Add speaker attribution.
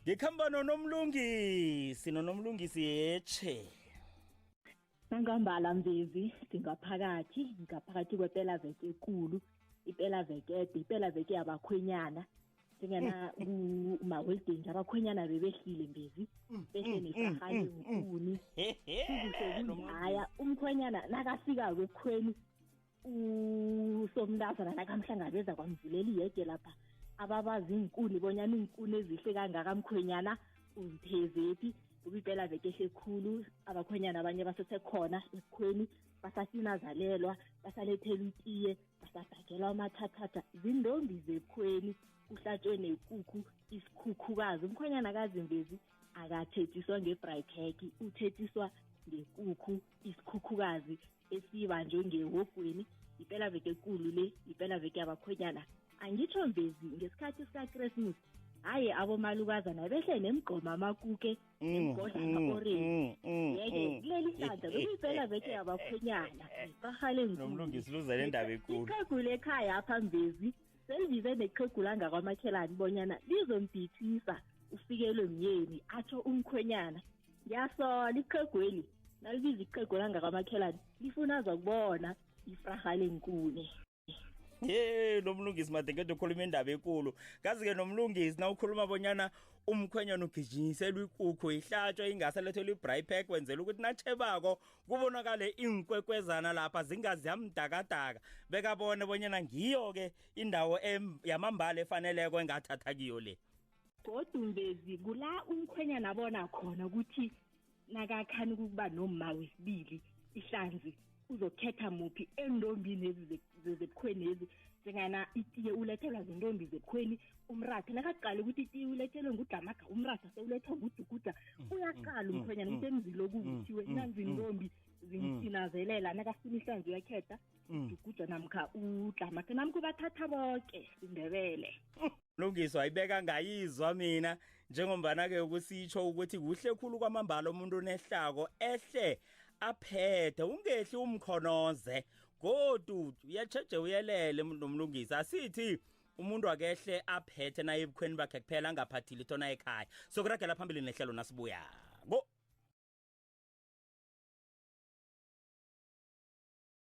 Speaker 1: Ngikhamba noNomlungisi, noNomlungisi yetshe.
Speaker 2: Nangambala Mvezi, singaphakathi, ngaphakathi kwepelaveke ekulu, ipelaveke ede, ipelaveke yabakhwenyana. Njengana kumaholiday nje abakhwenyana bebehlile Mbezi, behle nefarha yenkuni. Kukuhle kunjaya, umkhwenyana nakafikako ebukhweni usomntazana nakamhlangabeza kwamvulela iyege lapha ababazi iinkuni bonyana iinkuni ezihle kangaka mkhwenyana uzithezephi. Ubipela veke ehle khulu, abakhwenyana abanye basesekhona ebukhweni, basatinazalelwa, basalethelwa itiye, basadakelwa amathathatha zindombi zebukhweni, kuhlatshwe nekukhu isikhukhukazi. Umkhwenyana kazimbezi akathethiswa ngebrayitheki, uthethiswa ngekukhu isikhukhukazi esibanjwe ngehogweni. Ipela veke ekulu le, ipela veke yabakhwenyana. Angitsho Mvezi, ngesikhathi sikaKresmus hayi abomalukazana behle nemgqoma amakuke nemgodla ama-orange. Yeke kuleli hlandla bekuyipela veke yabakhwenyana ifarhale.
Speaker 1: Nomlungisi luzele indaba ekulu.
Speaker 2: Iqhegu lekhaya apha Mvezi selibize neqhegu langakwamakhelani bonyana lizombhithisa ufikelwe myeni, atsho umkhwenyana. Ngiyasola iqhegweli nalibiza iqhegu langakwamakhelani lifuna azokubona ifraha lenkuni.
Speaker 1: Ye nomlungisi madekede ukhuluma indaba ekulu kazi-ke nomlungisi, na ukhuluma bonyana umkhwenyana ugijinyiselwa ikukhu ihlatshwa ingasalethelwa i-braai pack, wenzela ukuthi natshebako kubonakale iinkwekwezana lapha zingaziyamdakadaka, bekabone bonyana ngiyo-ke indawo yamambala efaneleko engathatha kiyo le.
Speaker 2: Godu Mvezi, kula umkhwenyana abona khona ukuthi nakakhani ukuba nomma wesibili ihlanzi uzokhetha muphi entombini ezi zebukhweni ezi, njengana itiye ulethelwa zintombi zebukhweni, umratha nakaqala ukuthi itiye ulethelwe ngudlamaga, umratha sewulethwa ngudukuda. Uyaqala umkhwenyana ukuthi emzini lokuvuthiwe nanzi intombi zimtinazelela, nakafuna ihlanzi uyakhetha udukuda namkha udlamaga namkha ubathatha boke sindebele.
Speaker 1: Lungiswa ayibeka ngayizwa mina njengombana-ke kusitsho ukuthi kuhle khulu kwamambala umuntu onehlako ehle aphethe, ungehli umkhonoze godu uyatshetshe uyelele nomlungisi. Asithi umuntu akehle aphethe naye ebukhweni bakhe kuphela, angaphathi litho naye ekhaya. Sokuragela phambili nehlelo nasibuya.